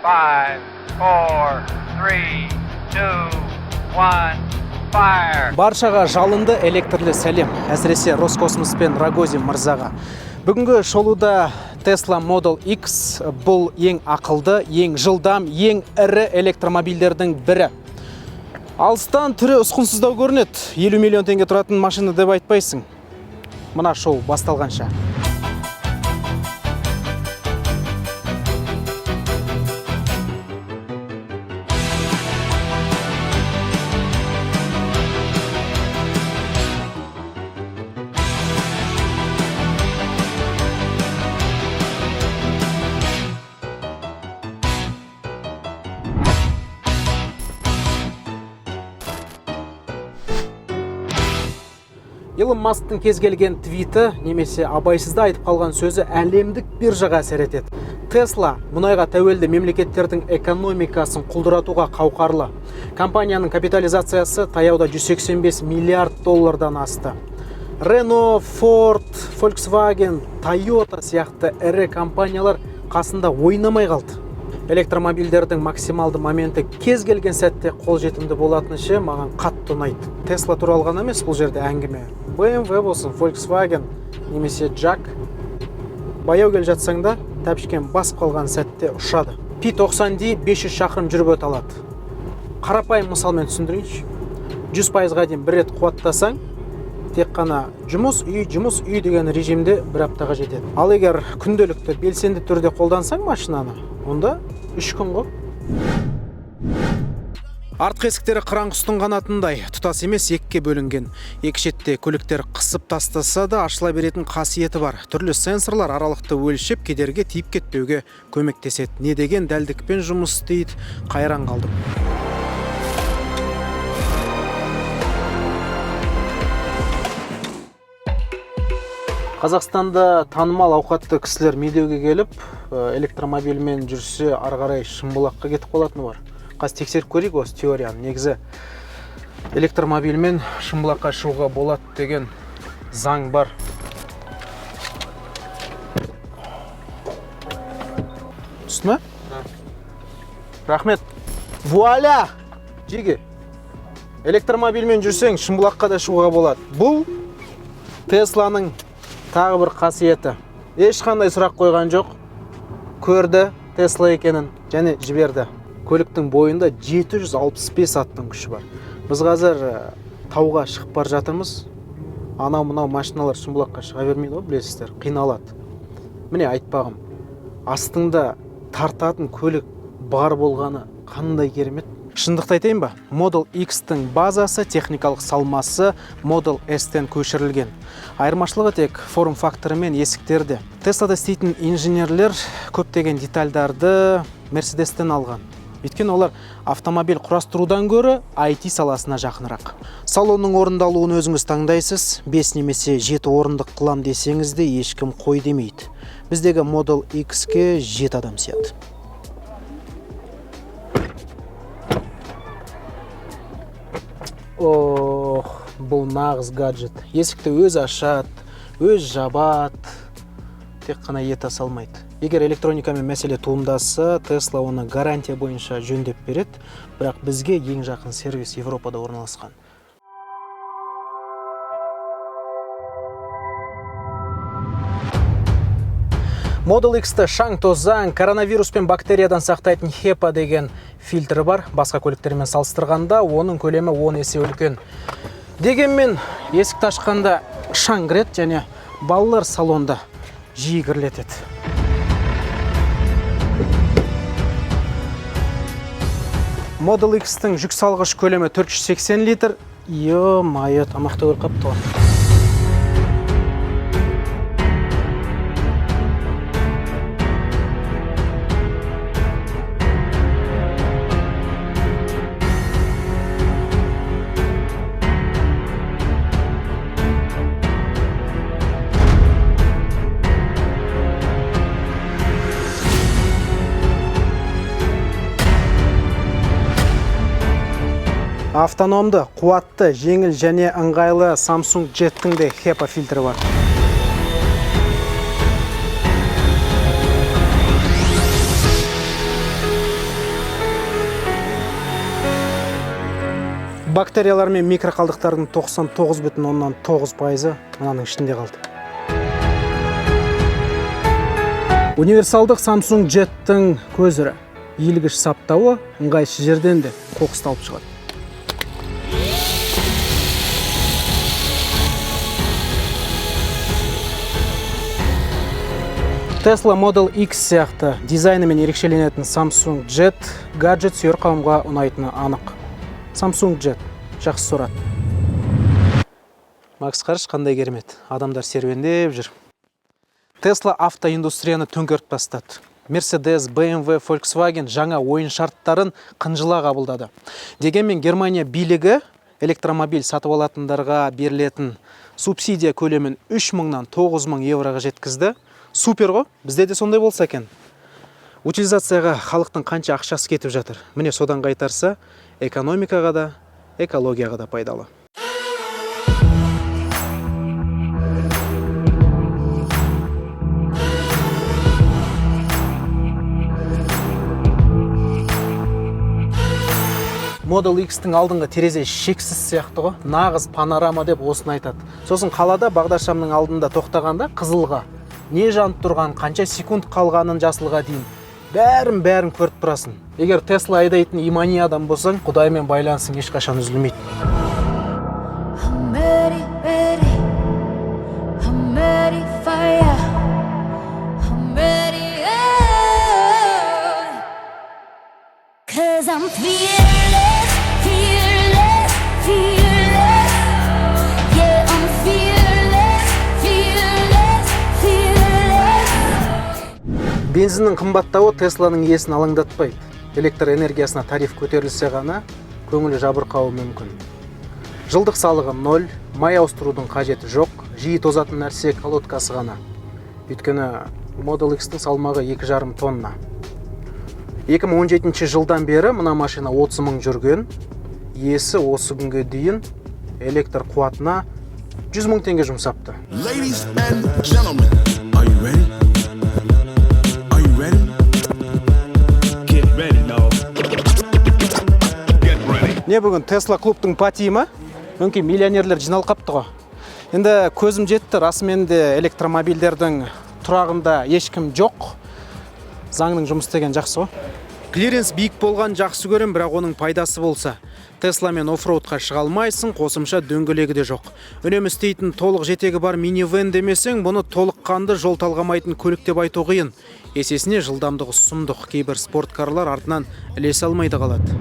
5, 4, 3, 2, 1, fire! Баршаға жалынды электрлі сәлем, әсіресе Роскосмос пен Рогозин мырзаға. Бүгінгі шолуда Tesla Model X бұл ең ақылды, ең жылдам, ең ірі электромобильдердің бірі. Алыстан түрі ұсқынсыздау көрінеді. 50 миллион теңге тұратын машина деп айтпайсың. Мына шоу басталғанша. Илон Масктың кез келген твиті немесе абайсызда айтып қалған сөзі әлемдік биржаға әсер етеді. Тесла мұнайға тәуелді мемлекеттердің экономикасын құлдыратуға қауқарлы. Компанияның капитализациясы таяуда 185 миллиард доллардан асты. Renault, Ford, Volkswagen, Toyota сияқты ірі компаниялар қасында ойнамай қалды. Электромобильдердің максималды моменті кез келген сәтте қолжетімді болатыны ше маған қатты ұнайды. Тесла туралы ғана емес бұл жерде әңгіме. BMW болсын, Volkswagen немесе Jack. Баяу келе жатсаң да тәпішкен басып қалған сәтте ұшады. P90D 500 шақырым жүріп өте алады. Қарапайым мысалмен түсіндірейінші. 100%-ға дейін бір рет қуаттасаң, тек қана жұмыс үй, жұмыс үй деген режимде бір аптаға жетеді. Ал егер күнделікті белсенді түрде қолдансаң машинаны, онда 3 күн ғой. Артқы есіктері қыран құстың қанатындай, тұтас емес екіге бөлінген. Екі шетте көліктер қысып тастаса да ашыла беретін қасиеті бар. Түрлі сенсорлар аралықты өлшеп, кедерге тиіп кетпеуге көмектеседі. Не деген дәлдікпен жұмыс істейді, қайран қалдым. Қазақстанда танымал ауқатты кісілер Медеуге келіп, электромобильмен жүрсе, ары қарай Шымбұлаққа кетіп қалатыны бар. Қазір тексеріп көрейік осы теорияны. Негізі электромобильмен Шымбұлаққа шығуға болады деген заң бар. Түсті ме? Рахмет. Вуаля! Жеге. Электромобильмен жүрсең, Шымбұлаққа да шығуға болады. Бұл Тесланың тағы бір қасиеті. Ешқандай сұрақ қойған жоқ. Көрді Тесла екенін және жіберді. Көліктің бойында 765 аттың күші бар. Біз қазір тауға шығып бара жатырмыз. Анау мынау машиналар Шымбұлаққа шыға бермейді ғой, білесіздер, қиналады. Міне айтпағым, астыңда тартатын көлік бар болғаны қандай керемет. Шындықты айтайын ба, Model X-тің базасы, техникалық салмасы Model S-тен көшірілген. Айырмашылығы тек форм факторы мен есіктерде. Теслада істейтін инженерлер көптеген детальдарды Мерседестен алған. Өйткені олар автомобиль құрастырудан гөрі IT саласына жақынырақ. Салонның орындалуын өзіңіз таңдайсыз. 5 немесе 7 орындық қылам десеңіз де ешкім қой демейді. Біздегі Model X-ке 7 адам сияды. Ох, бұл нағыз гаджет. Есікті өз ашады, өз жабады, тек қана ет аса алмайды. Егер электроникамен мәселе туындаса, Тесла оны гарантия бойынша жөндеп береді, бірақ бізге ең жақын сервис Европада орналасқан. Model X-ті шаң тозаң, коронавирус пен бактериядан сақтайтын HEPA деген фильтрі бар. Басқа көліктермен салыстырғанда оның көлемі 10 есе үлкен. Дегенмен есікті ашқанда шаң кіреді және балалар салонда жиі кірлетеді. Model X-тің жүк салғыш көлемі 480 литр. Ё-моё, тамақты көріп қапты ғой. Автономды, қуатты, жеңіл және ыңғайлы Samsung Jet-тің де HEPA фильтрі бар. Бактериялар мен микроқалдықтардың 99,9%-ы мынаның ішінде қалды. Универсалдық Samsung Jet-тің көзірі. Иілгіш саптауы ыңғайсыз жерден де қоқысты алып шығады. Tesla Model X сияқты дизайнымен ерекшеленетін Samsung Jet гаджет сүйер қауымға ұнайтыны анық. Samsung Jet жақсы сорады. Макс, қарашы, қандай керемет. Адамдар серуендеп жүр. Tesla автоиндустрияны төңкеріп тастады. Mercedes, BMW, Volkswagen жаңа ойын шарттарын қынжыла қабылдады. Дегенмен Германия билігі электромобиль сатып алатындарға берілетін субсидия көлемін 3 мыңнан 9 мың евроға жеткізді. Супер ғой, бізде де сондай болса екен. Утилизацияға халықтың қанша ақшасы кетіп жатыр. Міне, содан қайтарса, экономикаға да, экологияға да пайдалы. Model X-тің алдыңғы терезе шексіз сияқты ғой. Нағыз панорама деп осыны айтады. Сосын қалада бағдаршамның алдында тоқтағанда қызылға не жанып тұрған, қанша секунд қалғанын жасылға дейін бәрін бәрін көріп тұрасың. Егер Тесла айдайтын имани адам болсаң, Құдаймен байланысың ешқашан үзілмейді. I'm ready, ready. I'm ready for ya. I'm ready, oh. 'Cause I'm fearless, fearless, fearless. Yeah, I'm fearless, fearless, fearless. Бензиннің қымбаттауы Тесланың иесін алаңдатпайды. Электр энергиясына тариф көтерілсе ғана көңілі жабырқауы мүмкін. Жылдық салығы ноль, май ауыстырудың қажеті жоқ, жиі тозатын нәрсе колодкасы ғана. Өйткені Model X-тің салмағы 2,5 тонна. 2017 жылдан бері мына машина 30 мың жүрген, иесі осы күнге дейін электр қуатына 100 мың теңге жұмсапты. Ladies and gentlemen, are you ready? Are you ready? Get ready, dog. Get ready. Не, бүгін Тесла клубтың пати ма? Өңкей миллионерлер жиналып қапты ғой. Енді көзім жетті, расымен де электромобильдердің тұрағында ешкім жоқ. Заңның жұмыс істеген жақсы ғой. Клиренс биік болған жақсы көрем, бірақ оның пайдасы болса. Тесламен оффроудқа шыға алмайсың, қосымша дөңгелегі де жоқ. Үнемі істейтін толық жетегі бар минивэн демесең, бұны толыққанды жол талғамайтын көлік деп айту қиын. Есесіне жылдамдығы сұмдық, кейбір спорткарлар артынан ілесе алмай да қалады.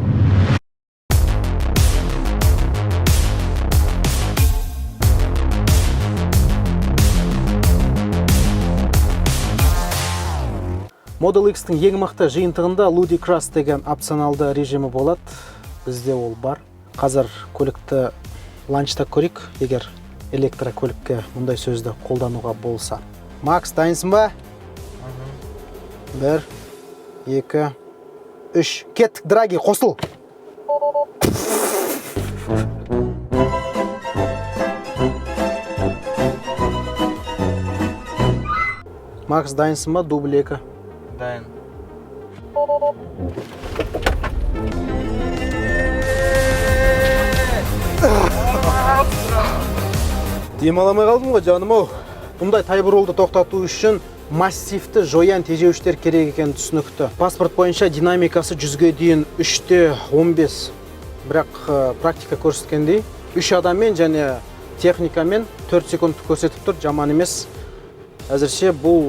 Model X-тің ең мықты жиынтығында Ludicrous деген опционалды режимі болады. Бізде ол бар. Қазір көлікті ланчта көрейік, егер электрокөлікке мұндай сөзді қолдануға болса. Макс, дайынсың ба? Бір, екі, үш. Кеттік, Драги, қосыл. Макс, дайынсың ба? Дубль екі. Дайын. Демала алмай қалдым ғой, жаным ау. Бұндай тайбурылды тоқтату үшін массивті жоян тежеуіштер керек екені түсінікті. Паспорт бойынша динамикасы 100-ге дейін 3-те 15. Бірақ практика көрсеткендей, үш адаммен және техникамен 4 секунд көрсетіп тұр, жаман емес. Әзірше бұл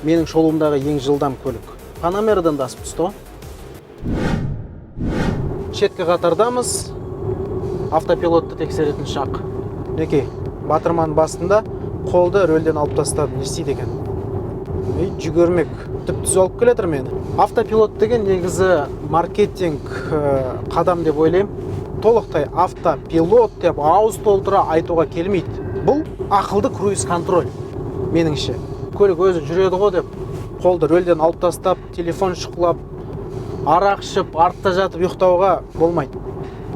менің шолуымдағы ең жылдам көлік. Панамерадан да асып түсті ғой. Шеткі қатардамыз. Автопилотты тексеретін шақ. Мінекей, батырманың басында қолды рөлден алып тастадым. Не істейді екен? Ей, жүгірмек. Түп түзу алып келе жатыр мені. Автопилот деген негізі маркетинг қадам деп ойлаймын. Толықтай автопилот деп ауыз толтыра айтуға келмейді. Бұл ақылды круиз контроль меніңше. Көлік өзі жүреді ғой деп қолды рөлден алып тастап, телефон шұқылап, арақ ішіп, артта жатып ұйықтауға болмайды.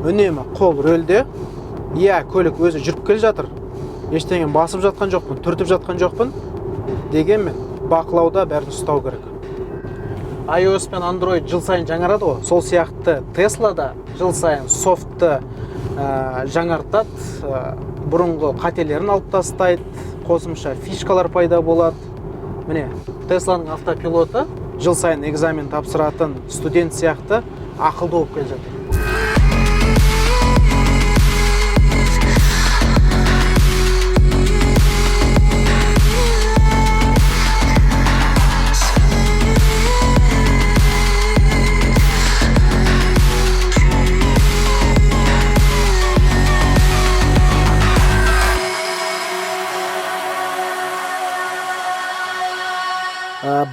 Үнемі қол рөлде. Иә, көлік өзі жүріп келе жатыр. Ештеңе басып жатқан жоқпын, түртіп жатқан жоқпын. Дегенмен бақылауда бәрін ұстау керек. iOS пен Android жыл сайын жаңарады ғой, сол сияқты Tesla да жыл сайын софтты жаңартады, бұрынғы қателерін алып тастайды, қосымша фишкалар пайда болады. Міне, Тесланың автопилоты жыл сайын экзамен тапсыратын студент сияқты ақылды болып келе жатыр.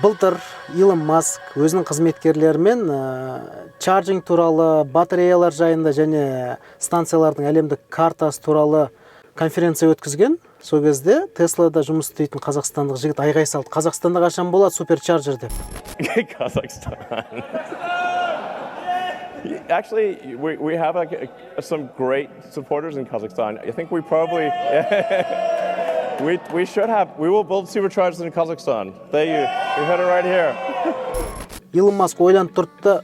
Былтыр Илон Маск өзінің қызметкерлерімен charging туралы, батареялар жайында және станциялардың әлемдік картасы туралы конференция өткізген. Сол кезде Теслада жұмыс істейтін қазақстандық жігіт айғай салды: «Қазақстанда қашан болады суперчарджер?» деп. Kazakhstan. Actually, we have like some great supporters in Kazakhstan. I think we probably we should have we will build superchargers in Kazakhstan. There you heard it right here. Илон Маск ойланып тұрды да,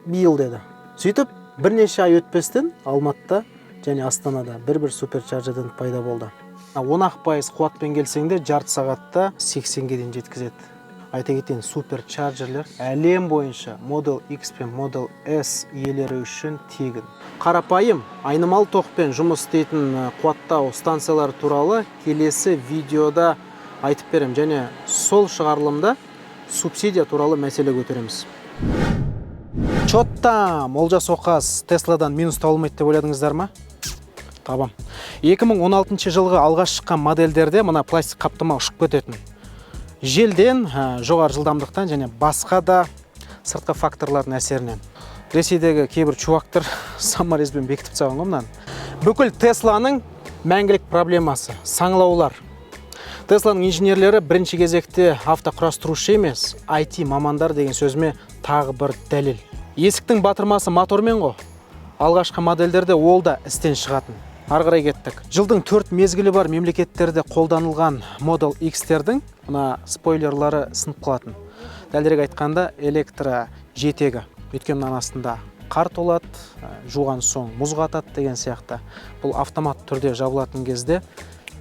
«Биыл» деді. Сөйтіп, бірнеше ай өтпестен Алматыда және Астанада бір-бір суперчарджерден пайда болды. 10% қуатпен келсең де, жарты сағатта 80-ге дейін жеткізеді. Айта кетейін, суперчарджерлер әлем бойынша Model X пен Model S иелері үшін тегін. Қарапайым айнымалы тоқпен жұмыс істейтін қуаттау станциялары туралы келесі видеода айтып беремін және сол шығарылымда субсидия туралы мәселе көтереміз. Чё там, Олжас Оқас Тесладан минус табылмайды деп ойладыңыздар ма? Табам. 2016 жылғы алғаш шыққан модельдерде мына пластик қаптама ұшып кететін. Желден, жоғары жылдамдықтан және басқа да сыртқы факторлардың әсерінен. Ресейдегі кейбір чувактар саморезбен бекітіп тастаған ғой мынаны. Бүкіл Тесланың мәңгілік проблемасы — саңылаулар. Тесланың инженерлері бірінші кезекте автоқұрастырушы емес, IT мамандар деген сөзіме тағы бір дәлел. Есіктің батырмасы мотормен ғой. Алғашқы модельдерде ол да істен шығатын. Ары қарай кеттік. Жылдың төрт мезгілі бар мемлекеттерде қолданылған Model X-тердің мына спойлерлары сынып қалатын. Дәлірек айтқанда, электро жетегі. Өйткені мынаның астында қар толады, жуған соң мұз қатады деген сияқты. Бұл автомат түрде жабылатын кезде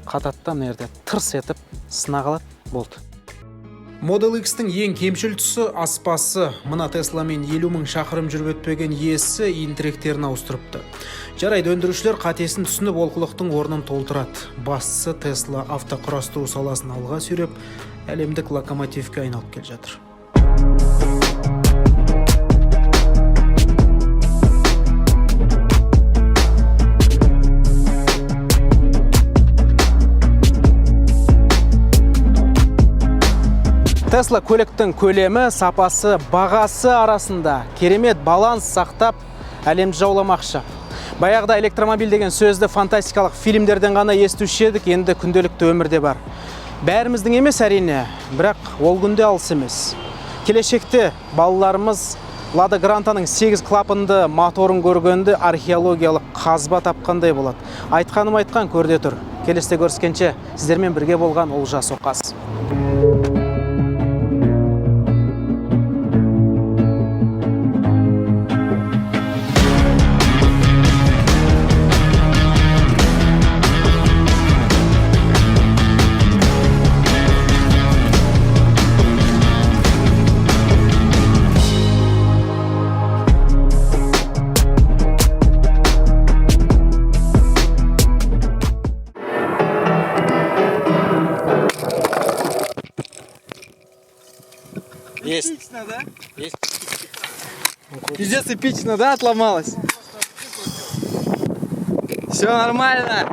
қатады да, мына жерде тырс етіп сына қалады, болды. Model X-тің ең кемшіл тұсы — аспасы. Мына Тесламен 50 мың шақырым жүріп өтпеген иесі иінтіректерін ауыстырыпты. Жарайды, өндірушілер қатесін түсініп, олқылықтың орнын толтырады. Бастысы, Тесла автоқұрастыру саласын алға сүйреп, әлемдік локомотивке айналып келе жатыр. Тесла көліктің көлемі, сапасы, бағасы арасында керемет баланс сақтап, әлемді жауламақшы. Баяғыда электромобиль деген сөзді фантастикалық фильмдерден ғана естуші едік, енді күнделікті өмірде бар. Бәріміздің емес, әрине, бірақ ол күнде алыс емес. Келешекте балаларымыз Лада Грантаның 8 клапанды моторын көргенде археологиялық қазба тапқандай болады. Айтқаным айтқан, көрде тұр. Келесіде көріскенше, сіздермен бірге болған Олжас Оқас. Есть. Эпично, да? Есть. Пиздец эпично, да, отломалось? Все нормально.